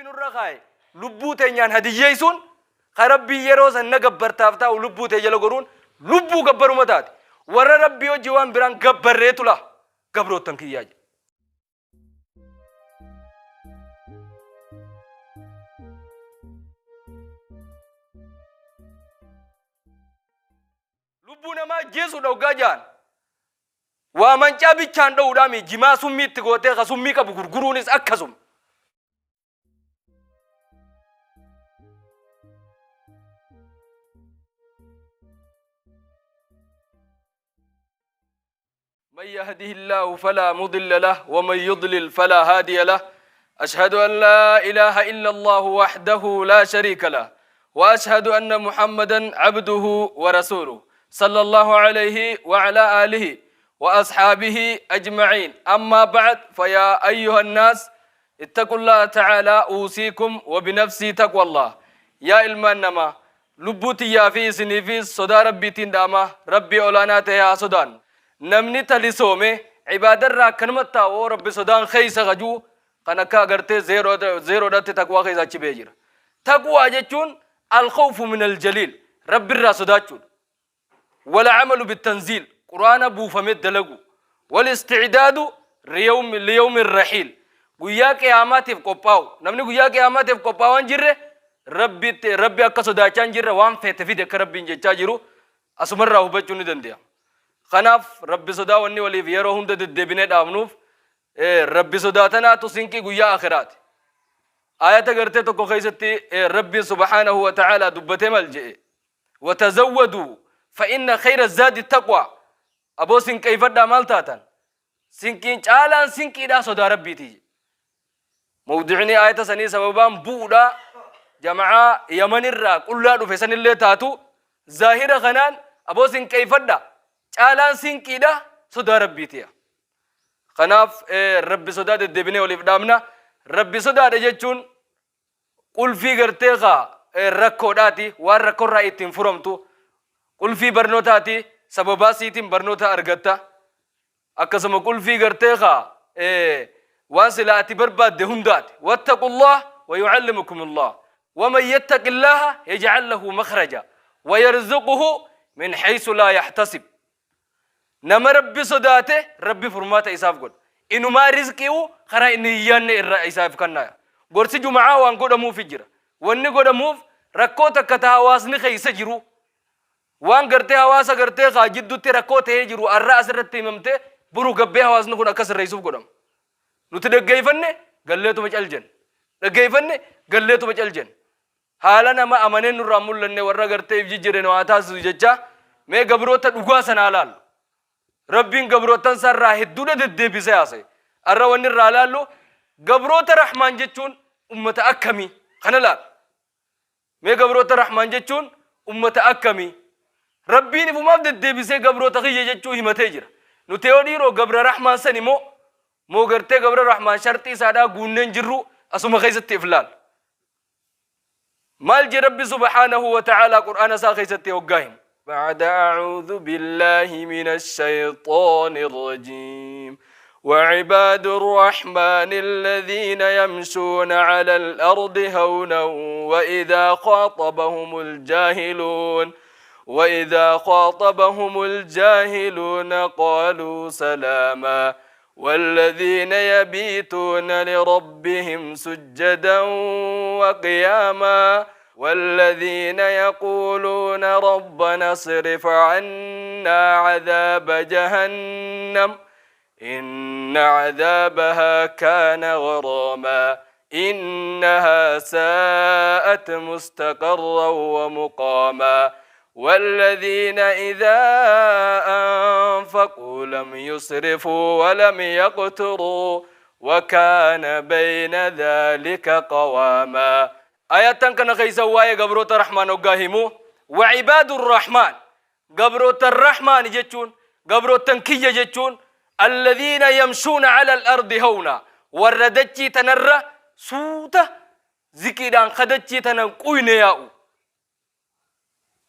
nurra kaaye lubbuu teenyaan hadiyyeessuun ka Rabbii yeroo san na gabbartaaf taa'u lubbuu tee jala goruun lubbuu gabbaruma taate. Warra Rabbii hojii waan biraan gabbarreetu laa gabroottan kiyyaa jedhe. Lubbuu namaa ajjeesuudha hoggaa ja'an. Waa mancaa bichaan dho'uudhaami jimaa summii itti gootee ka summii qabu gurguruunis akkasuma. من يهده الله فلا مضل له ومن يضلل فلا هادي له. أشهد أن لا إله إلا الله وحده لا شريك له، وأشهد أن محمدا عبده ورسوله صلى الله عليه وعلى آله وأصحابه أجمعين. أما بعد، فيا أيها الناس اتقوا الله تعالى، أوصيكم وبنفسي تقوى الله. يا ilmaan namaa, lubbuu tiyyaa fi isiniifis sodaa Rabbiitiin dhaama. Rabbii olaanaa ta'e haa sodaannu. Namni talisoome ibaadarraa akkanumatti taa'u Rabbi sodaan keessa kajuu kan akka agartee zeeroodhaatti taqwaa keessa achi ba'ee jira. Taqwaa jechuun alkhawfu min aljaliil, Rabbirraa sodaachuudha. Wal amalu bitanziil, Quraana buufame dalagu. Wal isticdaadu liyawmi rahiil, guyyaa qiyaamaatiif qophaa'u. Namni guyyaa qiyaamaatiif qophaa'aa hin jirre Rabbitti Rabbi akka sodaachaa hin jirre, waan feete fide akka Rabbiin jechaa jiru asumarraa hubachuu ni dandeenya. Kanaaf Rabbi sodaa wanni waliif yeroo hunda deddeebinee dhaabnuuf Rabbi sodaatanaatu sinqii guyyaa akhiraati. Ayata gartee tokko keessatti Rabbiin subhaanahu wa ta'ala dubbatee maal jedhe? Watazawwaduu fa inna khayra zaadi taqwa. Aboo sinqeeyfadhaa, maal taatan? Sinqiin caalaan sinqiidhaa sodaa Rabbiiti. Mawdicni ayata sanii sababaan bu'uudha jama'aa Yamanirraa qullaa dhufe sanillee taatu, zaahira kanaan aboo sinqeeyfadha, caalaan sinqiidha sodaa Rabbiiti. Kanaaf Rabbi sodaa deddeebinee waliif dhaabna. Rabbi sodaadha jechuun qulfii gartee kaa rakkoodhaati, waan rakkoorraa ittiin furamtu. Qulfii barnootaati, sababaa siitiin barnoota argatta. Akkasuma qulfii gartee kaa waan silaa ati barbaadde hundaati. Wattaqullah wa yucallimukumullah, waman yattaqillaha yajcal lahu makhraja wa yarzuquhu min haysu laa yaxtasib. Nama Rabbi sodaate Rabbi furmaata isaaf godha, inumaa rizqi'u karaa inni hin yaanne irraa isaaf kannaa. Gorsi juma'aa waan godhamuufi jira. Wanni godhamuuf rakkoo takka ta hawaasni keessa jiru, waan gartee hawaasa gartee kaa jiddutti rakkoo ta'ee jiru arra asirratti himamte boru gabbee hawaasni kun akka sirreessuuf godhama. Nuti dhaggeeffanne galleetuma cal jenna, dhaggeeffanne galleetuma cal jenna. Haala nama amaneen nurraa mul'anne warra gartee if jijjiire nu haa taasisu jecha, mee gabroota dhugaa sanaa laallu. Rabbiin gabroottan isaa irraa hedduudha deddeebisee haasa'e. Arra wanni irraa laallu gabroota Rahmaan jechuun ummata akkamii kana laal. Mee gabroota Rahmaan jechuun ummata akkamii? Rabbiin ifumaaf deddeebisee gabroota kiyya jechuu himatee jira. Nuti yoo dhiiroo gabra Rahmaan sani moo gartee gabra Rahmaan sharxii isaadhaa guunneen jirru asuma keessatti if laal. Maal je Rabbi subhaanahu wa ta'aalaa Qur'aana isaa keessatti hoggaa himu? بعد أعوذ بالله من الشيطان الرجيم. وعباد الرحمن الذين يمشون على الأرض هونا وإذا خاطبهم الجاهلون قالوا سلاما. والذين يبيتون لربهم سجدا وقياما. والذين يقولون ربنا اصرف عنا عذاب جهنم إن عذابها كان غراما إنها ساءت مستقرا ومقاما. والذين إذا أنفقوا لم يسرفوا ولم يقتروا وكان بين ذلك قواما. آية كان keessa waa'ee gabroota Rahmaan hoggaa himu, وعباد الرحمن, gabroota Rahmaan jechuun, gabroottan kiyya jechuun, الذين يمشون على الأرض هونا, warra dachii tanarra suuta ziqiidhaan kadachii tanan quyne yaa'u.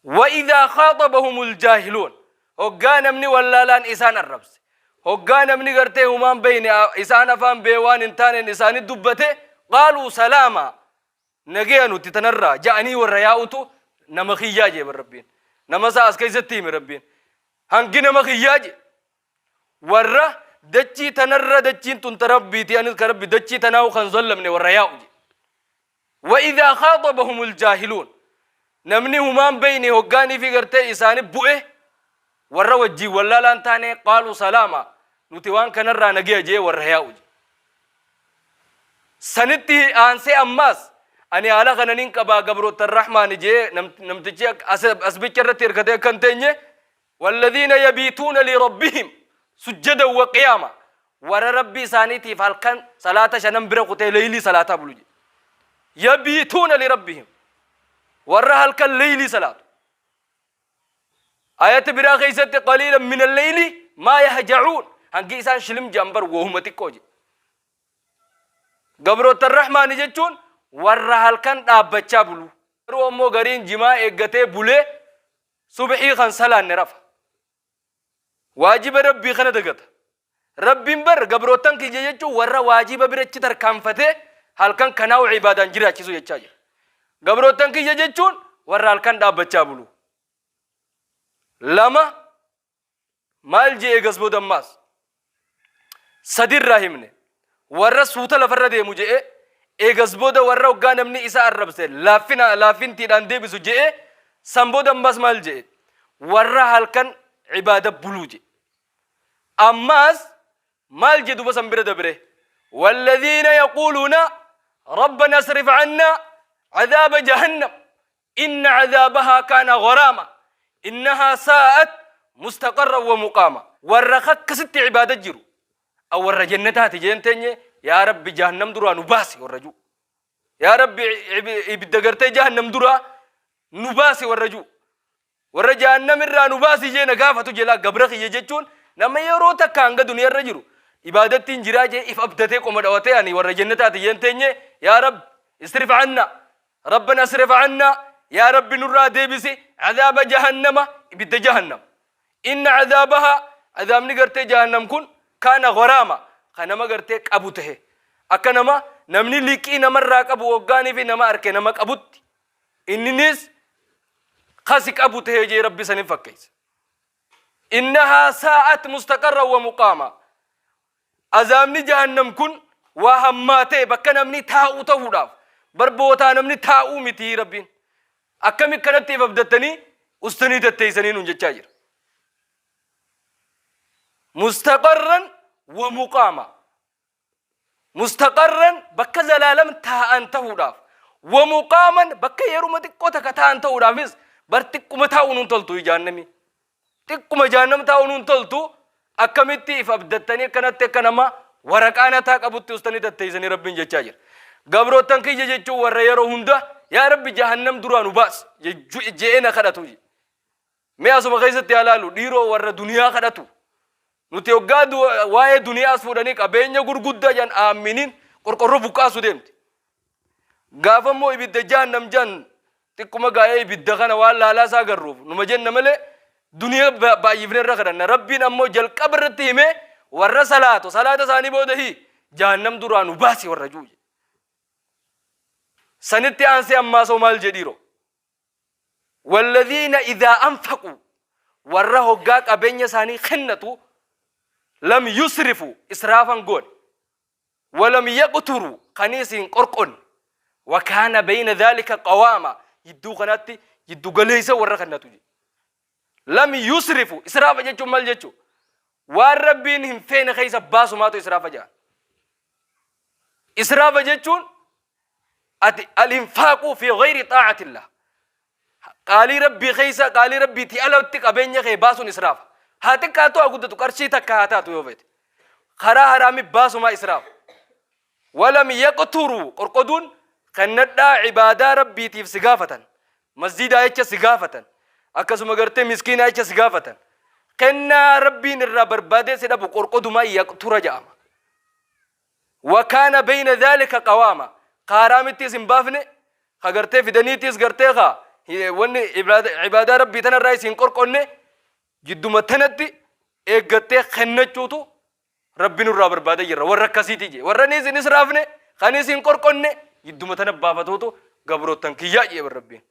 وإذا خاطبهم الجاهلون, hoggaa namni wallaalaan isaan arrabse, hoggaa namni gartee humaan beyne isaan afaan bee waan hin taaneen isaanit dubbate, قالوا سلاما. Nageya nuti tanarraa ja'anii warra yaa'utu nama kiyyaa jee bar Rabbiin. Nama isaa as keessatti hime Rabbiin. Hangi nama kiyyaa jee. Warra dachii tanarra dachiin tun ta Rabbiiti anis ka Rabbi dachii tanaahu kan zallamne warra yaa'u jee. Wa idhaa khaaxabahumul jaahiluun. Namni humaan beeyne hoggaanii fi gartee isaani bu'e warra wajjiin wallaalaan taane qaaluu salaama nuti waan kanarraa nageya jee warra yaa'u jee. Sanitti aansee ammaas ani haala kana nin qabaa gabroottan rahmaani jee namtichi as bicha irratti hirkatee akka hin teenye walladhiina yabiituuna lirabbihim sujjadan wa qiyaama warra rabbii isaaniitiif halkan salaata shanan bira kutee leeylii salaataa bulu jedhe. Yabiituuna lirabbihim warra halkan leeylii salaatu. Ayata biraa keessatti qaliilan min alleyli maa yahjacuun hangi isaan shilim jedhan bar wahuma xiqqoo jedhe. Gabroottan rahmaani jechuun warra halkan dhaabbachaa bulu. Garuu ammoo gariin jimaa eeggatee bulee subhii kan salaanne rafa. Waajiba Rabbii kana dagata. Rabbiin bar gabroottan kiyya jechuun warra waajiba birachi tarkaanfatee halkan kanaa'u ibaadaan jiraachisu jechaa jira. Gabroottan kiyya jechuun warra halkan dhaabbachaa bulu. Lama maal jee eegas booda ammaas sadirraa himne warra suuta lafarra deemu je'e eegas booda warra hoggaa namni isa arrabse laaffina laaffintiidhaan deebisu je'e san booda ammaas maal je'e warra halkan ibaada buluu je'e. Ammaas maal jedhu duba san bira dabre walladhiina yaquuluuna rabbana asrif canna cadaaba jahannam inna cadaabahaa kaana gharaama innahaa saa'at mustaqarran wa muqaama warra akkasitti ibaada jiru a warra jannataati jeen teenye yaa rabbi jahannam duraa nu baasi warra jiru yaa rabbi ibidda gartee jahannam duraa nu baasi warra jiru Warra jahannam irraa nu baasi jee na gaafatu jelaa gabra kiyya jechuun nama yeroo takka hanga duniyaa irra jiru ibaadattiin jiraa jee if abdatee qoma dhawatee ani warra jannataati jeen teenye yaa rabbi isrif anna rabbana asrif anna yaa rabbi nurraa deebisi cadaaba jahannama ibidda jahannam inna cadaabaha cadaabni gartee jahannam kun kaana gharaama ka nama gartee qabu tahe akka nama namni liqii namarraa qabu waggaanii fi nama arke nama qabutti Inninis ka si qabu tahee jee Rabbi sanin fakkeessa. Innahaa saa'at mustaqarran wa muqaama. Azaabni jahannam kun waa hammaatee bakka namni taa'u tahuudhaaf bar bootaa namni taa'uu miti Rabbiin. Akkami kanatti if abdattanii ustanii tatteessanii nuun jechaa jira. Mustaqarran wa muqaama. Mustaqarran bakka zalaalam taa'an tahuudhaaf. Wa muqaaman bakka yeruma xiqqoo takka taa'an tahuudhaafis bar xiqquma taa'uun hin toltu jahannami. Xiqquma jahannam taa'uun hin toltu akkamitti if abdattanii akkanatti akka nama waraqaa nataa qabutti ustanii tatteessanii Rabbiin jechaa jira. Gabroottan kiyya jechuun warra yeroo hunda yaa Rabbi jahannam duraa nu baas je'ee na kadhatu. Mee asuma keessatti haa laalu dhiiroo warra duniyaa kadhatu. Nuti hoggaa waa'ee duniyaas fuudhanii qabeenya gurguddaa jedhan aamminiin qorqorroo buqqaasu deemti. Gaafa immoo ibidda jahannam jedhan xiqquma gaa'ee ibidda kana waan laalaa isaa agarruuf numa jenna malee duniyaa baay'ifne irra kadhanna. Rabbiin ammoo jalqaba irratti himee warra salaatu salaata isaanii booda hii jahannam duraa nu baasi warra juuje. Sanitti aansee ammaasoo maal jedhiiroo? Walladhiina idhaa anfaquu warra hoggaa qabeenya isaanii kennatu lam yusrifu israafan goone walam yaqturu kaniis hin qorqonne wakaana bayna dhaalika qawaama jidduu kanatti jiddu galeessa warra kennatu jedhe. Lam yusrifu israafa jechuun maal jechuu waan rabbiin hin feene keessa baasumaatu israafa jedhan. Israafa jechuun ati al-infaaqu fi ghayri xaa'atillah. Qaalii rabbii keessa qaalii rabbiitii alatti qabeenya kee baasuun israafa. Haa xiqqaatu haa guddatu qarshii takka haa taatu yoo feete. Karaa haraami baasumaa israafa. Walam yaqturu qorqoduun kennadhaa ibaadaa rabbiitiif si gaafatan. Masjiidaa jecha si gaafatan. Akkasuma gartee miskiinaa jecha si gaafatan. Kennaa rabbiin irraa barbaadee si dhabu qorqodumaa yaqtura jedhama. Wa kaana beyna dhaalika qawaama. Ka haraamittiis hin baafne, ka gartee fidaniitiis gartee ka wanni ibaadaa Rabbii tanarraa isin qorqonne jidduma tanatti eeggattee kennachuutu Rabbi nurraa barbaada jirra. Warra akkasiiti jee. Warra ni isin israafne, kan isin qorqonne jidduma tana baafatuutu Gabroottan kiyyaa jee bar Rabbiin.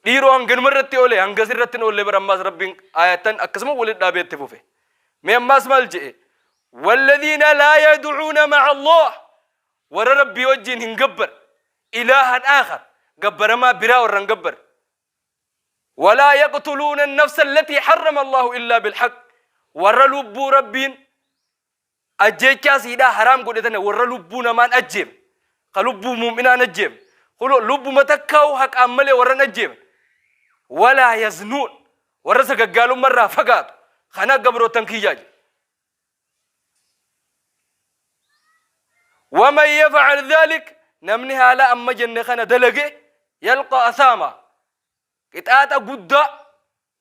Dhiiroo hanganuma irratti oole hangas irratti hin oolle bar ammaas Rabbiin aayattan akkasuma walitti dhaabee itti fufe. Mee ammaas maal je'e? Walladhiina laa yad'uuna ma'a Allah warra Rabbii wajjiin hin gabbar ilaahan aakhar gabbaramaa biraa warra hin gabbar. Walaa yaqtuluuna an-nafsa allatii harrama Allahu illaa bilhaq warra lubbuu Rabbiin Ajjeechaa siidhaa haraam godhe tana warra lubbuu namaan ajjeefne, ka lubbuu mu'minaan ajjeefne, kunoo lubbuma takkaa'uu haqaan malee warra hin ajjeefne, walaa yaznuun, warra sagaggaalumma irraa fagaatu, kana gabroottan kiyyaa jedhe. Waman yaf'al dhalik, namni haala amma jenne kana dalage, yalqa asaama, Qixaaxa guddaa,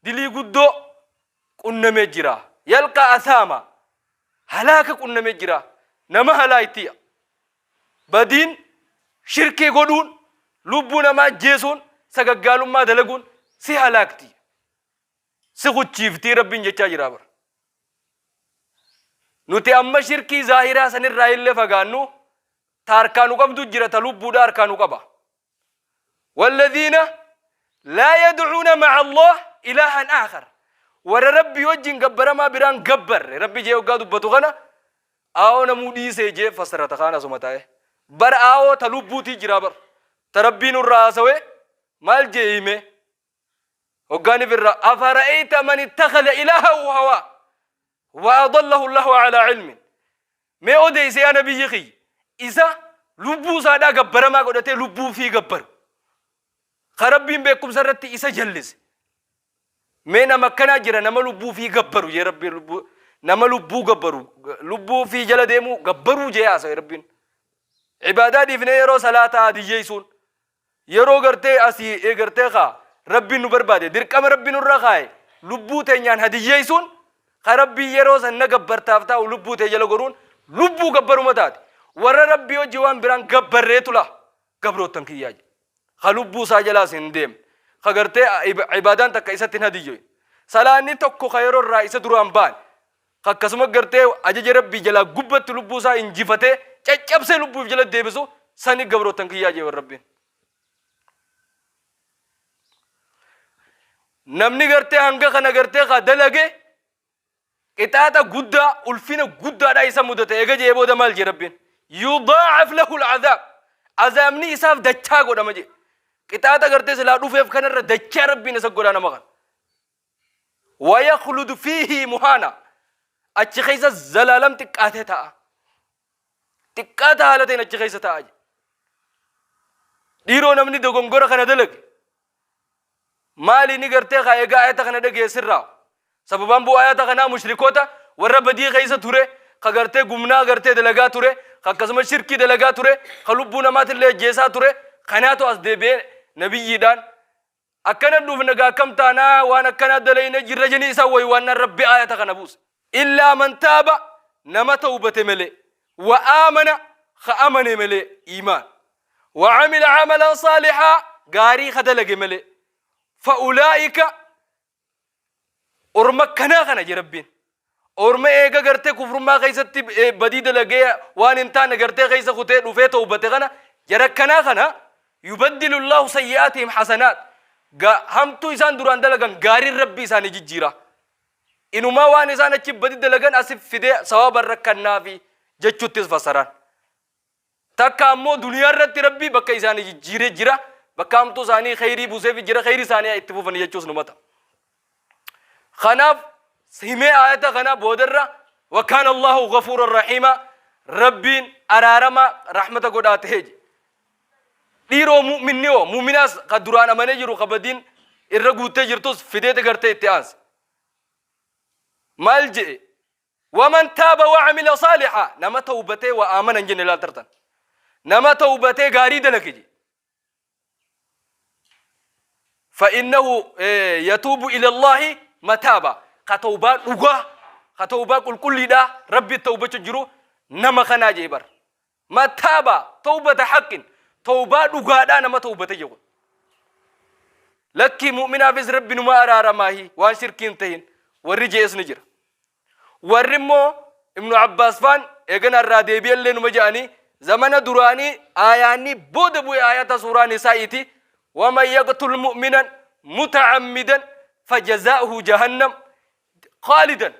dilii guddoo qunnamee jira. Yalqa asaama. Halaaka qunnamee jira. Nama halaaytiya. Badiin shirkii godhuun, lubbuu namaa ajjeesuun, sagaggaalummaa dalaguun si halaakti. Si kuchiiftii Rabbiin jechaa jira bara. Nuti amma shirkii zaahiraa sanirraa illee fagaannu ta harkaa nu qabdu jira ta lubbuudha harkaa nu qaba. Walladhiina laa yad'uuna ma'a Allah ilaahan aakhar. Warra Rabbii wajjin gabbaramaa biraan gabbarre. Rabbi jee hoggaa dubbatu kana aawoo namuu dhiisee jee fassarata kaan asuma taa'e. Bar aawoo ta lubbuutii jira bar. Ta Rabbii nurraa haasawee maal jee himee. Hoggaan ifirra afara'ayta man ittakhadha ilaahahu hawaa wa adallahu Allahu alaa ilmin. Mee odeeyse yaa nabiyyi kiyya isa lubbuu isaadhaa gabbaramaa godhatee lubbuu ufii gabbaru ka Rabbiin beekkumsa irratti isa jallise. Mee nama akkanaa jira nama lubbuu ufii gabbaru jee Rabbiin lubbuu nama lubbuu gabbaru lubbuu ufii jala deemuu gabbaruu jee haasawe Rabbiin. Ibaadaa dhiifnee yeroo salaataa hadiyyeessuun Yeroo gartee asii ee gartee kaa Rabbiin nu barbaade dirqama Rabbi nurra kaaye lubbuu teenyaan hadiyyeessuun ka Rabbiin yeroo san na gabbartaaf taa'u lubbuu tee jala goruun lubbuu gabbaruma taate. Warra Rabbii wajji waan biraan gabbarreetu laa gabroottan kiyyaa jedhe. Ka lubbuu isaa jalaas hin deemne. Ka gartee ibaadaan takka isatti hin hadiyyoyne. Salaanni tokko ka yeroo irraa isa duraan baane. Ka akkasuma gartee ajaja Rabbii jalaa gubbatti lubbuu isaa injifatee caccabsee lubbuuf jala deebisu sani gabroottan kiyyaa jee warra Rabbiin. Namni gartee hanga kana gartee ka dalage qixaaxa guddaa ulfina guddaadha isa mudate eega jee booda maal jee Rabbiin? Yudaacaf lahu al'azaab. Azaabni isaaf dachaa godhama jee. Qixaaxa gartee silaa dhufeef kanarra dachaa Rabbiin isa godhaa nama kana. Wayakhludu fiihi muhaana. Achi keessa zalaalam xiqqaatee ta'a. Xiqqaata haala ta'een achi keessa ta'a. Dhiiroo namni dogongora kana dalage maali ni gartee kaa egaa ayata kana dhageessirraa sababaan bu'aa ayata kanaa mushrikoota warra badii keessa ture ka gartee gumnaa gartee dalagaa ture ka akkasuma shirkii dalagaa ture ka lubbuu namaatillee ajjeesaa ture kanaatu as deebi'ee nabiyyiidhaan Akkana dhufna gaa akkam taanaa waan akkanaa dalayne jirra jeni isaan waywaannaan Rabbi aayata kana buuse. Illaa man taaba nama tawbate malee wa aamana ka amane malee iimaan wa amila amalan saalihaa gaarii ka dalage malee fa ulaa'ika Orma akkanaa kana je Rabbiin. Orma eega gartee kufrummaa keessatti badii dalagee waan hin taane gartee keessa kutee dhufee tawbate kana jara akkanaa kana yubaddilu Allahu sayyi'aatihim hasanaat. Hamtuu isaan duraan dalagan gaariin Rabbi isaanii jijjiira. Inumaa waan isaan achi badi dalagan asi fidee sawaaba irra kannaafi jechuuttis fassaraan. Takka ammoo duniyaa irratti Rabbi bakka isaanii jijjiiree jira. Bakka hamtuu isaanii kheyrii buuseefi jira. Kheyrii isaanii itti fufanii jechuus numa ta'a. Kanaaf himee aayata kana boodarra wakkaan Allahu ghafuuran rahiima Rabbiin araarama rahmata godhaa ta'ee jedhe. Dhiiroo mu'minni hoo mu'minaas ka duraan amanee jiru ka badiin irra guuttee jirtus fideeti gartee itti aanse. Maal jedhe? Waman taaba wa amila saaliha nama tawbatee wa aamana hin jenne laaltartan. Nama tawbatee gaarii dalage jedhe. Fa'innahu yatuubu ila Allaahi mataaba. Ka tawbaa dhugaa, ka tawbaa qulqulliidhaa Rabbi tawbachu jiru nama kanaa jee bar. Mataaba tawbata haqqin tawbaa dhugaadhaa nama tawbate jedhu. Lakkii mu'minaafis Rabbi numa araaramaahi waan shirkii hin tahin warri je'es ni jira. Warri immoo Ibnu Abbaas faan eegana irraa deebi'allee numa je'anii Zamana duraanii aayaanni booda bu'e aayata suuraa Nisaa'iiti. Waman yaqtul mu'minan muta'ammidan fajazaa'uhu jahannam khaalidan.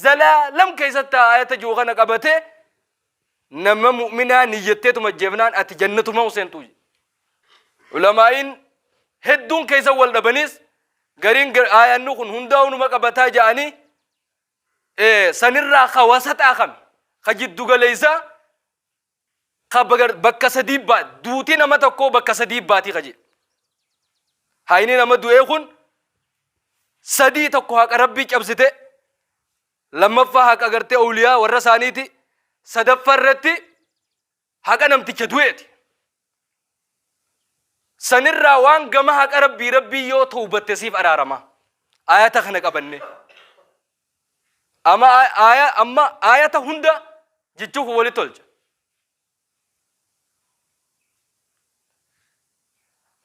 Zalaalam keessatti aayata jiru kana qabatee nama mu'minaa niyyatteetuma ajjeefnaan ati jannatuma seentu. Ulamaa'iin hedduun keessa wal dhabanis gariin aayanni kun hundaa'u numa qabataa ja'anii sanirraa ka wasaxaa kami ka jiddu galeessaa ka bakka sadii baa duutii nama tokkoo bakka sadii baatii ka jedhe. Hayni nama du'ee kun sadii tokko haqa rabbii cabsite lammaffaa haqa gartee awliyaa warra isaaniiti sadaffaa irratti haqa namticha du'eeti. Sanirraa waan gama haqa rabbii rabbii yoo tawbatte siif araarama. Ayata kana qabanne. Amma aya amma ayata hunda jechuuf wali tolcha.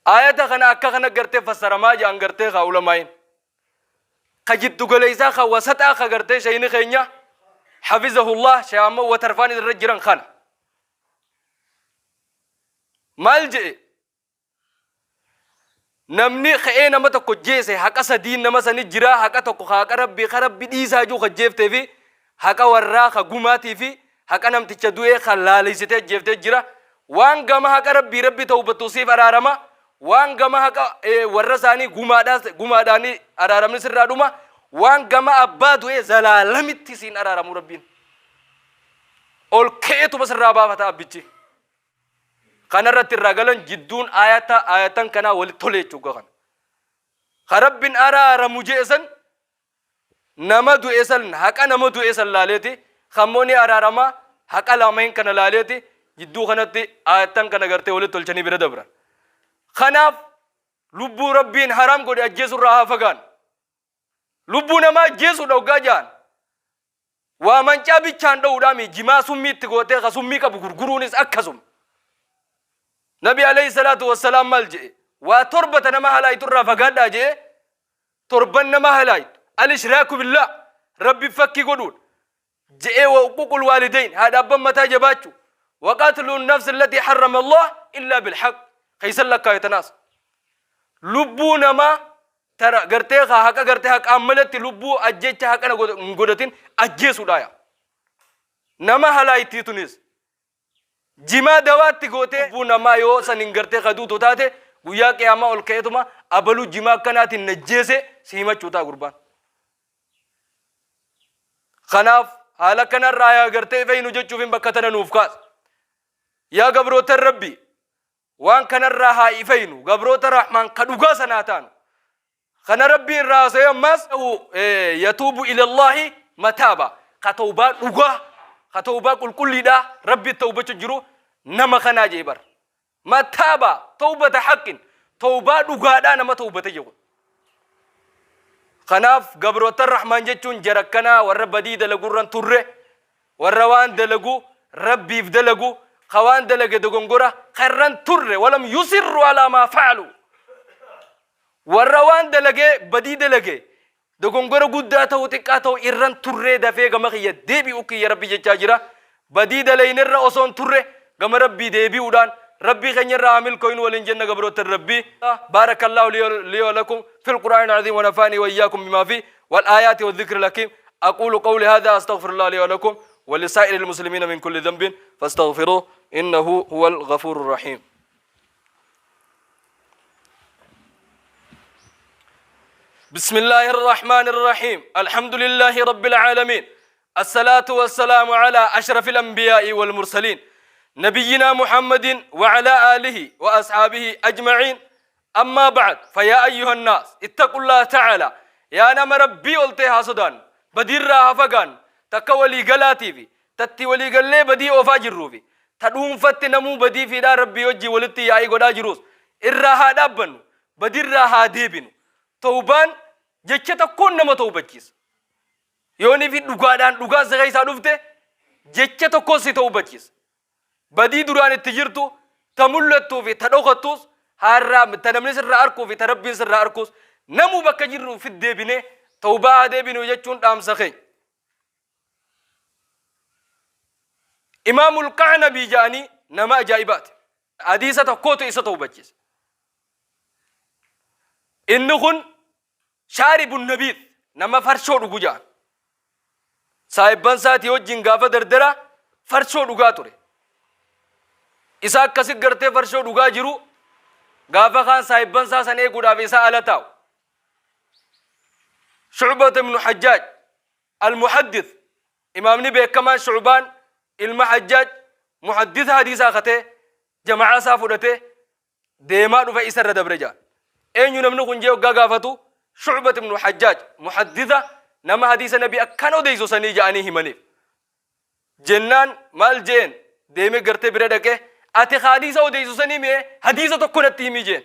Ayata kana akka kana gartee fassaramaa jedhan gartee kaa ulamaayin. Ka jiddu galeessaa ka wasaxaa ka gartee shayini keenya hafizahullah shaama watarfaan irra jiran kana. Maal je'e? Namni ka'ee nama tokko jeese haqa sadiin nama sani jira haqa tokko ka haqa rabbii ka rabbi dhiisaa jiru ka jeeftee fi haqa warraa ka gumaatii fi haqa namticha du'ee ka laaleessitee jeeftee jira. Waan gama haqa rabbii rabbi tawbattu siif araarama. Waan gama haqa warra isaanii gumaadhaanii araaramni sirraa dhuma. Waan gama abbaa du'ee zalaalamitti siin araaramu rabbiin. Ol ka'eetuma sirraa baafata abbichi. Kanarratti irraa galan jidduun ayata ayatan kanaa walitti tole jechuudha kana. Ka rabbiin araaramu je'e san nama du'e san haqa nama du'e san laaleeti kammoo ni araarama haqa lameen kana laaleeti jidduu kanatti ayatan kana gartee walitti tolchanii bira dabran. Kanaaf lubbuu rabbiin haraam godhe ajjeesurraa haa fagaan. Lubbuu namaa ajjeesuudha hoggaa ja'an. Waa mancaa bichaan dha'uudhaami jimaa summii itti gootee ka summii qabu gurguruunis akkasuma. Nabi alayhi salaatu wassalaam maal je'e? Waa torba ta nama halaaytu irraa fagaadhaa je'e. Torban nama halaaytu. Al-ishraaku billah. Rabbi fakkii godhuudha. Je'ee wa uquuqul waalidayn. Haadha abban mataa jabaachu. Wa qatluun nafsi allatii harrama Allah illaa bilhaq. Keeysan lakkaaye tanaas. Lubbuu namaa tara gartee kaa haqa gartee haqaan malatti lubbuu ajjecha haqana hin godhatin ajjeesuudha yaa. Nama halaayittii tunis jimaa dawaatti gootee lubbuu namaa yoo san hin gartee ka duutu taate guyyaa qiyaamaa ol ka'eetuma abaluu jimaa akkanaatiin najjeese si himachuu ta'a gurbaan. Kanaaf haala kanarraa yaa gartee ifeeynu jechuuf bakka tana nuuf kaasa. Yaa gabrootan rabbii Waan kanarraa haa ifaynu. Gabroota Rahmaan ka dhugaa sana haa taanu. Kana Rabbii irraa haasa'ee ammaas yatuubu ilallaahi mataaba. Ka tawbaa dhugaa, ka tawbaa qulqulliidhaa Rabbii tawbachu jiru nama kanaa jee bar. Mataaba tawbata haqqin tawbaa dhugaadhaa nama tawbate jedhu. Kanaaf gabroota Rahmaan jechuun jara akkanaa warra badii dalagurran turre Warra waan dalagu Rabbiif dalagu, ka waan dalage dogongora ka irra hin turre, walam yusirru alaa maa fa'alu. Warra waan dalagee badii dalage dogongora guddaa ta'u xiqqaa ta'u irra hin turree dafee gama kiyya deebi'u kiyya Rabbi jechaa jira. Badii dalaynerra osoo hin turre gama Rabbii deebi'uudhaan Rabbii keenya irraa haa milkooynu waliin jenna gabroottan Rabbii. Baarakallahu lii wa lakum fil Qur'aanil aziim wa nafaanii wa iyyakum bimaa fi wal aayaati wa dhikril hakiim. أقول قولي هذا أستغفر الله لي ولكم ولسائر المسلمين من كل ذنب فاستغفروه إنه هو الغفور الرحيم. بسم الله الرحمن الرحيم. الحمد لله رب العالمين. الصلاة والسلام على أشرف الأنبياء والمرسلين نبينا محمد وعلى آله وأصحابه أجمعين. أما بعد فيا أيها الناس اتقوا الله تعالى. Yaa nama Rabbii ol ta'e haa sodaannu. Badiirraa haa fagaannu. Takka walii galaatiifi tatti walii gallee badii oofaa jirruufi ta dhuunfatti namuu badii fiidhaa Rabbii wajjin walitti yaa'ii godhaa jiruus irraa haa dhaabbannu. Badiirraa haa deebinu. Tawbaan jecha tokkoon nama tawbachiisa. Yoonii fi dhugaadhaan dhugaa si keessaa dhufte jecha tokkoon si tawbachiisa. Badii duraan itti jirtu ta mul'attuu fi ta dhokattuus haarraa ta namni sirraa arkuu fi ta Rabbiin sirraa arkuus namuu bakka jirru ofitti deebinee tawbaa haa deebinu jechuun dhaamsa keenya. Imaamul Qa'nabii ja'anii nama ajaa'ibaati. Hadiisa tokkootu isa tawbachiise. Inni kun shaaribun nabiid nama farshoo dhugu ja'an. Saahibban isaatii wajjin gaafa dardara farshoo dhugaa ture. Isa akkasi gartee farshoo dhugaa jiru gaafa kaan saahibban isaa san eeguudhaaf isa ala taa'u. Shu'bat ibnu Hajjaaj al-Muhaddith imaamni beekamaan Shu'baan ilma Hajjaaj muhaddisa hadiisaa katee jama'aa isaa fudhatee deemaa dhufe isa irra dabre jaan. Eenyu namni kun jee hoggaa gaafatu Shu'bat ibnu Hajjaaj muhaddisa nama hadiisa nabii akkaan odeessu sanii ja'anii himaniif. Jennaan maal jeen deemee gartee bira dhaqee ati ka hadiisa odeessu sanii mi'ee hadiisa tokko natti himi jeen.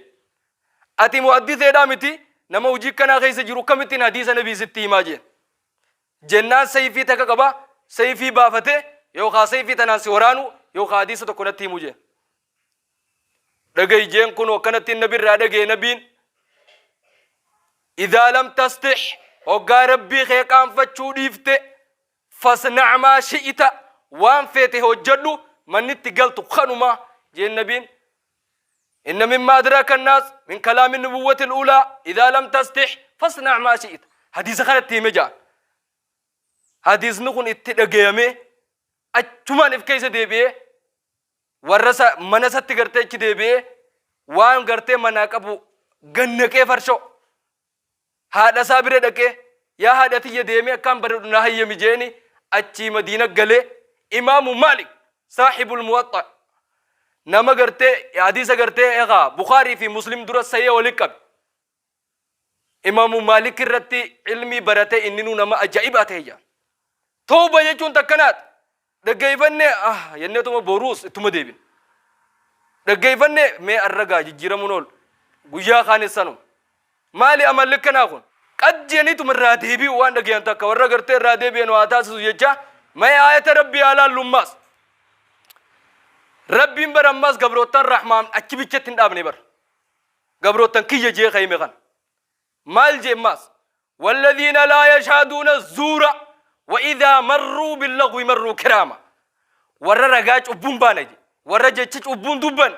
Ati muhaddiseedhaa miti nama hojii kanaa keessa jiru kamittiin hadiisa nabii sitti himaa jeen. Jennaan sayfii takka qaba sayfii baafatee yookaa sayfii tanaan si waraanu yookaa hadiisa tokko natti himu jeen. Dhagayi jeen kun akkanatti nabi irraa dhagaye nabiin idaa lam tastih hoggaa rabbii kee qaanfachuu dhiifte fasnac maa shi'ita waan feete hojjadhu mannitti galtu kanuma jeen nabiin inna mimma adraka annaas min kalaami nubuwwati al'uulaa idaa lam tastih fasnac maa shi'ita hadiisa kanatti hime jaan hadiisni kun itti dhagayamee achumaan if keessa deebi'ee warra isa mana isatti gartee achi deebi'ee waan gartee manaa qabu gannaqee farshoo haadha isaa bira dhaqee yaa haadha tiyya deemee akkaan baradhu na hayyami jeeni achii madiina galee imaamu maalik saaxibul muwaxxa nama gartee hadiisa gartee egaa bukaarii fi muslim dura sayee wali qabe imaamu maalik irratti ilmii barate inninuu nama ajaa'ibaa ta'e jaan tawba jechuun takkanaat dhaggeeffannee ah jenneetuma boruus ittuma deebina dhaggeeffannee mee arragaa jijjiiramuun oolu guyyaa kaanis sanuma maali amalli akkanaa kun qad jedhaniituma irraa deebi'u waan dhagayan takka warra gartee irraa deebi'an waa taasisu jecha mee aayata rabbii haa laallummaas rabbiin bara ammaas gabroottan rahmaan achi bichatti hin dhaabne bara gabroottan kiyya jee kayime kana maal jee ammaas والذين لا يشهدون الزور وإذا مروا باللغو مروا كراما warra ragaa cubbuun baana je warra jecha cubbuun dubban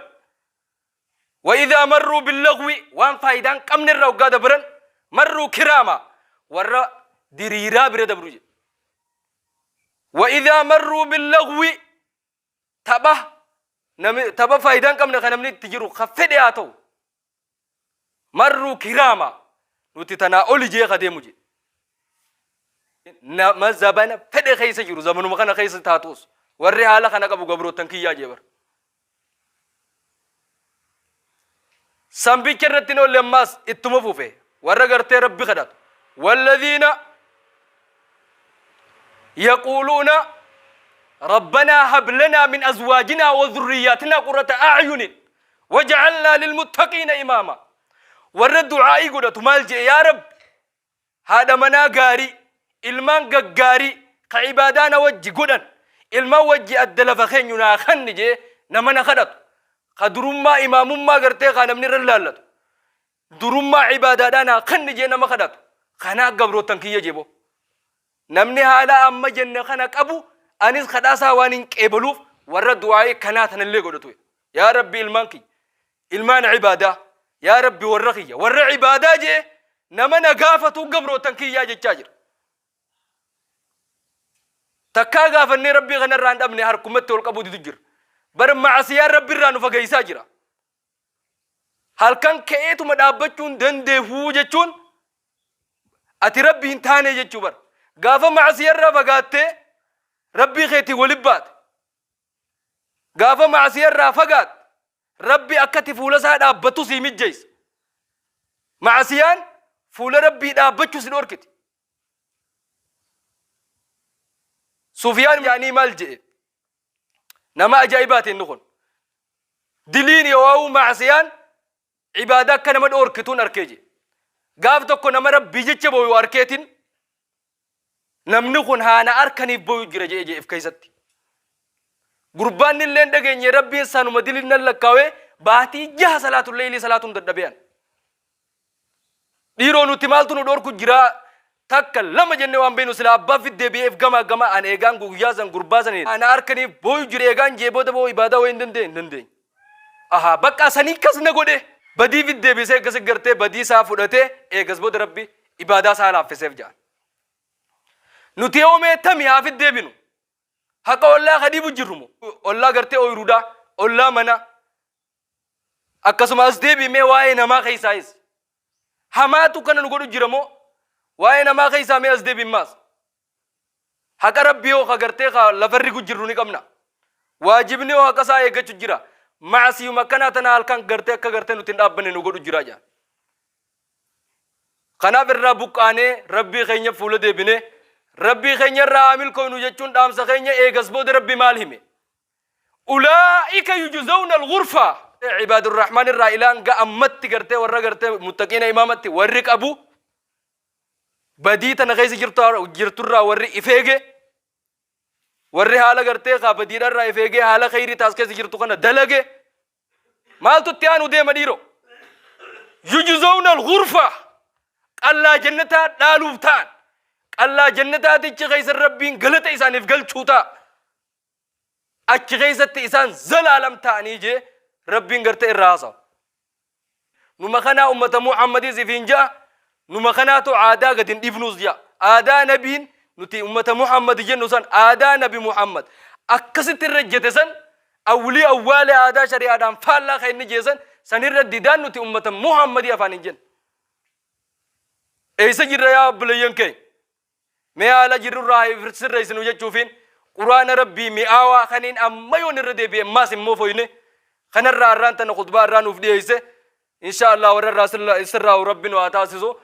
وإذا مروا باللغو waan faayidaan qabne irraa hoggaa dabran مروا كراما warra diriiraa bira dabru je وإذا مروا باللغو tapha nami tapha faayidaan qabne kan namni itti jiru ka fedhe haa ta'u مروا كراما nuti tanaa oli jee ka deemu je nama zabana fedhe keessa jiru zamanuma kana keessa taatus warri haala kana qabu gabroottan kiyyaa jee bar sambicha irratti hin oolle ammaas ittuma fufe warra gartee rabbi kadhatu والذين يقولون ربنا هب لنا من أزواجنا وذرياتنا قرة أعين وجعلنا للمتقين إماما warra du'aa'ii godhatu maal jedhe yaa rabbi haadha manaa gaarii ilmaan gaggaarii ka ibaadaa na wajji godhan ilmaan wajji adda lafa keenyu naa kanni jee nama na kadhatu ka durummaa imaamummaa gartee kaa namni irra laallatu durummaa ibaadaadhaa naa kanni jee nama kadhatu kanaa gabroottan kiyya jebo namni haala amma jenne kana qabu anis kadhaasaa waan hin qeebaluuf warra du'aa'ii kanaa tanallee godhatu yaa rabbi ilmaan kiyya ilmaan ibaadaa yaa rabbi warra kiyya warra ibaadaa jee nama na gaafatu gabroottan kiyyaa jechaa jira takkaa gaafannee rabbii kanarraa hin dhabne harkumatti ol qabuu didu jira bar macasiyaan rabbi irraa nu fageessaa jira halkan ka'eetuma dhaabbachuu hin dandeehuu jechuun ati rabbi hin taane jechuu bar gaafa macasiyarraa fagaattee rabbii keetii wali baate gaafa macasiyarraa fagaatte rabbi akka ati fuula isaa dhaabbattu sii mijjeessa macasiyaan fuula rabbii dhaabbachuu si dhorkiti Sufiyaan yaanii maal jedhe nama ajaa'ibaati inni kun diliin yoo macasiyaan ibaadaa akka nama dhoorkituun arkee jedhe gaaf tokko nama rabbii jecha booyu arkeetiin namni kun haana arkaniif booyu jira jedhe jedhe if keessatti gurbaan illee dhageenye rabbiin sanuma diliin nan lakkaawee baatii jaha salaatu leeylii salaatuun dadhabean dhiiroo nuti maaltu nu dhorku jira Takka lama jennee waan beeknu silaa abbaa fit deebi'eef gama gama an eegaan guyyaa san gurbaa saniin ana harkaniif booyu jira eegaan jee booda boo ibaadaa wayii hin dandeenye hin dandeenye. Ahaa bakka sanii kas na godhe badii fit deebisee akkasi gartee badii isaa fudhatee eegas booda Rabbi ibaadaa isaa laaffiseef ja'an. Nuti yoo mee tami haa fit deebinu. Haqa ollaa ka dhiibu jirru moo? Ollaa gartee ooyiruudhaa, ollaa manaa. Akkasuma as deebi'i mee waa'ee namaa keessaayis. Hamaatu kana nu godhu jira moo? Waa'ee namaa keessaa mee as deebi'i maas. Haqa Rabbii hoo ka gartee ka lafa rigu jirru ni qabna. Waajibni hoo haqa isaa eeggachu jira. Maasiyuma akkanaa tana halkan gartee akka gartee nuti hin dhaabbanne nu godhu jira jaa. Kanaaf irraa buqqaanee Rabbii keenya fuula deebinee Rabbii keenya irraa haa milkoofnu jechuun dhaamsa keenya. Eegas booda Rabbi maal hime? Ulaa'ika yujzawna al-ghurfa. Ibaadurrahmaan irraa ilaa hanga ammatti gartee warra gartee muttaqiina imaamatti warri qabu, badii tana keessa jirturraa warri ifeege, warri haala gartee kaa badiidharraa ifeegee haala kheyrii taas keessa jirtu kana dalage, maaltu itti aanu deema dhiiro? Yujzawna al-ghurfa, qallaa jannataa dhaaluuf ta'an, qallaa jannataatichi keessa Rabbiin galata isaaniif galchuu ta'a. Achi keessatti isaan zalaalam ta'anii jee Rabbiin gartee irraa haasawa. Numa kanaa ummata Muhammadiis ifiin ja'a, numa kanaatu aadaa gad hin dhiifnuus ja'a. Aadaa nabiin nuti ummata Muhammad jennu san, aadaa nabi Muhammad akkasitti irra jete san, awlii awwaalee aadaa shari'aadhaan faallaa kan inni jeesan sanirra didaan nuti ummata Muhammadii afaan hin jennu. Eessa jirra yaa obboleeyyan keenya? Mee haala jirrurraa haa sirreessinu jechuufiin Qur'aana Rabbii mi'aawaa kaniin amma yoon irra deebi'e ammaas hin moofoyne kanarraa arraan tana khutbaa irraa nuuf dhiyeesse. Insha Allah warra irraa sirraa'u Rabbi nu haa taasisu.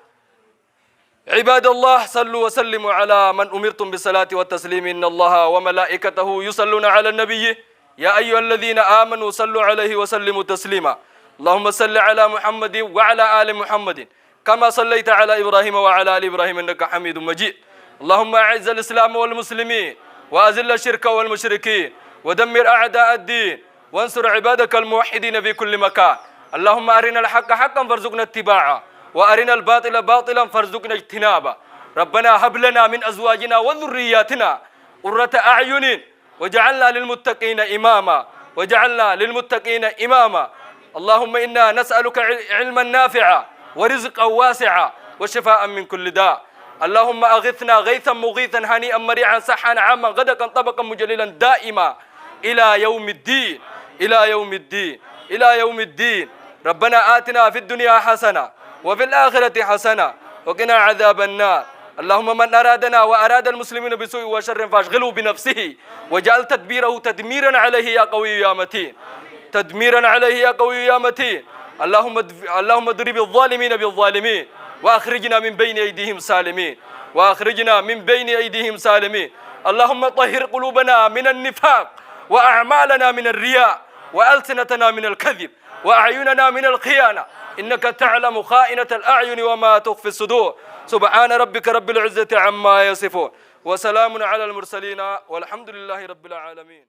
عباد الله، صلوا وسلموا على من أمرتم بالصلاة والتسليم. إن الله وملائكته يصلون على النبي، يا أيها الذين آمنوا صلوا عليه وسلموا تسليما. اللهم صل على محمد وعلى آل محمد كما صليت على إبراهيم وعلى آل إبراهيم إنك حميد مجيد. اللهم أعز الإسلام والمسلمين، وأذل الشرك والمشركين، ودمر أعداء الدين، وانصر عبادك الموحدين في كل مكان. اللهم أرنا الحق حقا فارزقنا اتباعه، وأرنا الباطل باطلا فارزقنا اجتنابه. ربنا هب لنا من أزواجنا وذرياتنا قرة أعين وجعلنا للمتقين إماما، وجعلنا للمتقين إماما. اللهم إنا نسألك علما نافعا، ورزقا واسعا، وشفاء من كل داء. اللهم أغثنا غيثا مغيثا هنيئا مريعا سحا عاما غدقا طبقا مجللا دائما إلى يوم الدين، إلى يوم الدين، إلى يوم الدين. ربنا آتنا في الدنيا حسنة وفي الآخرة حسنة وقنا عذاب النار. اللهم من أرادنا وأراد المسلمين بسوء وشر فاشغله بنفسه، وجعل تدبيره تدميرا عليه يا قوي يا متين، تدميرا عليه يا قوي يا متين. اللهم اضرب الظالمين بالظالمين، واخرجنا من بين ايديهم سالمين، واخرجنا من بين ايديهم سالمين. اللهم طهر قلوبنا من النفاق، واعمالنا من الرياء، والسنتنا من الكذب، واعيننا من الخيانه، انك تعلم خائنه الاعين وما تخفي الصدور. سبحان ربك رب العزه عما يصفون، وسلام على المرسلين، والحمد لله رب العالمين.